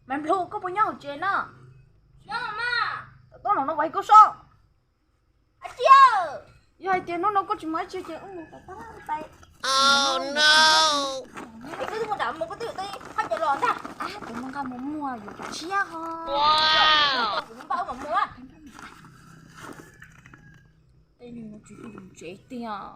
Maiv Nplhu, koj puas nyob hauv tsev na? Tuaj no no ua ib koj sob. Yog hais tias hnub no koj tsis mus dab tsi ces wb mus tom tab laj tais. Koj twb mus nram mus koj twb haj cov los ntag. Kuv mus nqa mus muag yuav tshiab ho. Kuv npaj wb mam mus. Tej neeg no tsis tuaj yus tsev tiag.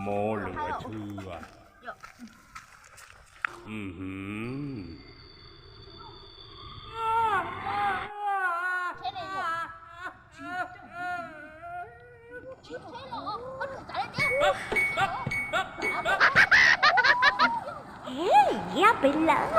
Mob lawm a tshwj. Yog pem lawm.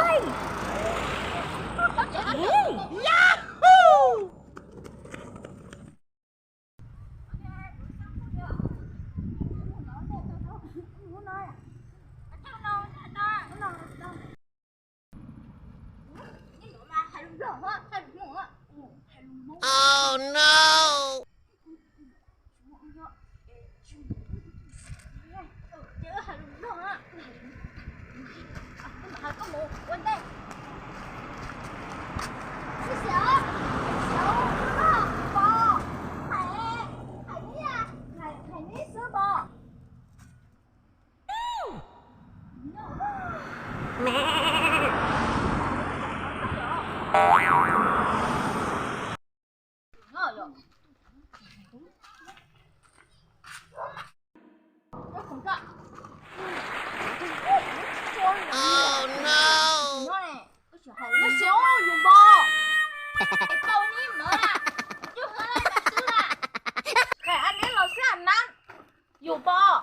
Yus pom.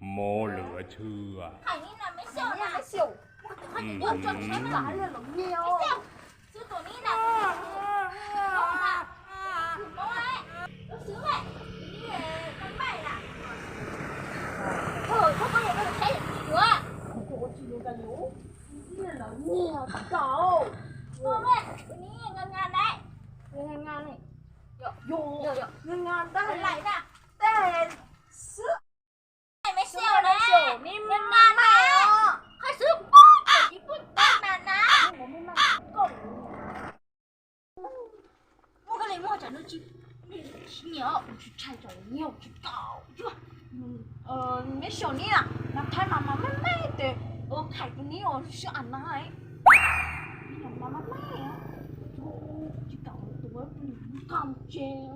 Mob lawm a tshwj. Muaj koj li muaj tsam no tsis, tsis nyiam, tsis tshai tsam nyiam tsis tau. Meb xyaum neb na, mas thaib mas mas maj maj tes, khais tus neb os sib as na. Neb mas mas maj maj, tsis tau tus neb mus tsev.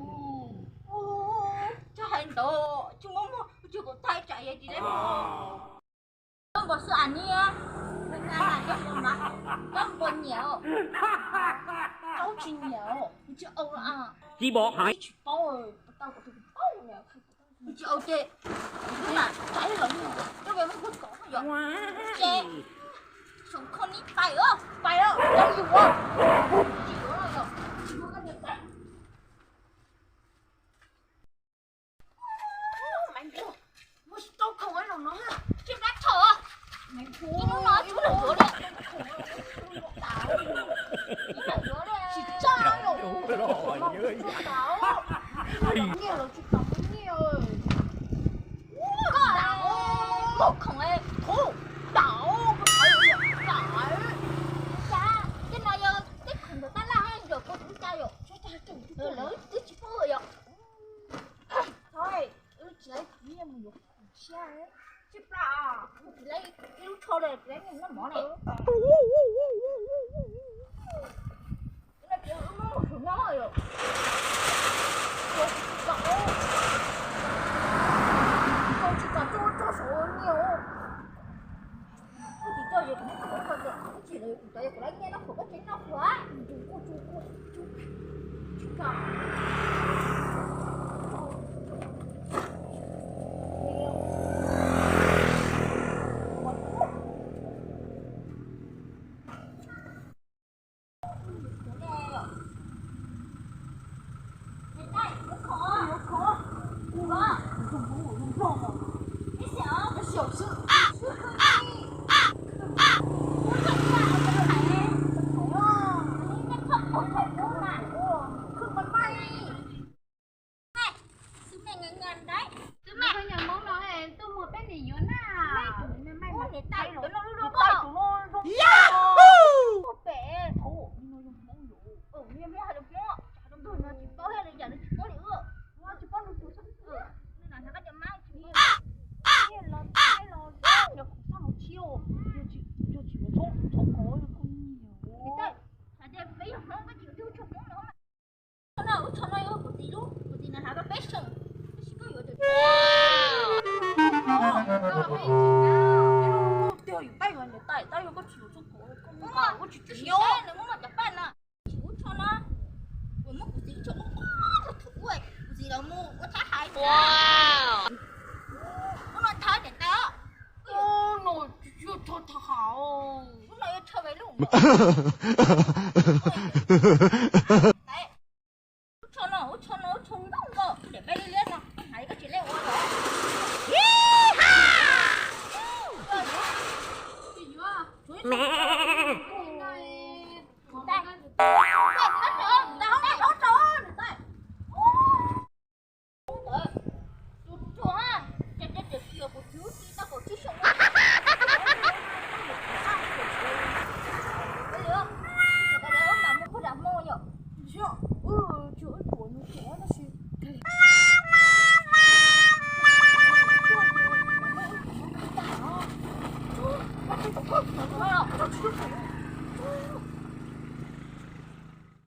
Tsis hais ntawd tsis muaj muaj, tsis kom thaib tsam yog tsis deb. Koj npau xwb as niam, koj npau nyiam, koj tsis nyiam, tsis au, tsis paub, tsis au ces, koj muab koj kom yog ces, xyov koj neb pais os, pais os, yus tsis yuav los yog, tsis yuav koj niam pais. Muaj tsis tau khoom los no, tsis dab tshauj. Ib hnub no tsis muaj leej yuav li. Tsis tsa los, nyiaj los tsis tau nyiaj. Koj muaj khoom, thov dam, koj thov dam. Cas tej no yog tej khoom ntawm tab laj haj yam koj tus cas yom. Lawv twb tsis paub yom. Thov, wb tsis laib ib nyuag mus yuav khoom tshiab, tsis plam, tsis laib ib lub tsho li, tsis laib nyuag noj mov li. Wb muab mus hwm noj, Xwb me ngas ngas ntawd, xwb me. Koj nyob Hmoob no tuaj muag peb niam yuav na. Ua niam tais cov no lub lub koj. Ua pem thaum no yog Hmoob yuav. Niag Hmoob hais lus Hmoob, hais lus Hmoob no tsis paub thiab, yam no tsis paub li ua. Tsis paub lus tus xwb. Nws hnav koj cov mab tsis paub. Los los los los tsis, yog tsis yuav tshoob tshoob kos koj niam. Hais tias peb yog Hmoob koj tsis yuav tshoob Hmoob no. Ub, tsho no yog kuv txiv lub, kuv txiv na hnav rau peb xyoos, tab sis koj yuav tsum tiag yus pab yuav niam tais tab yog koj tsis yuav tshoob kos koj niam, koj tsis tsis nyob nws muab cov paj no. Tsis ub tsho no, kuv muab kuv txiv tsho ub rau thum ua, kuv txiv los mus ua thab hais. Ub no thab niam tais os. Ub no tsis yog thab thab hais. Ub no yuav tsho me lub. Ub tsho no, ub tsho no, ub tsho nkauj nkauj, de peb liab liab no, hais koj tsis leej ua los.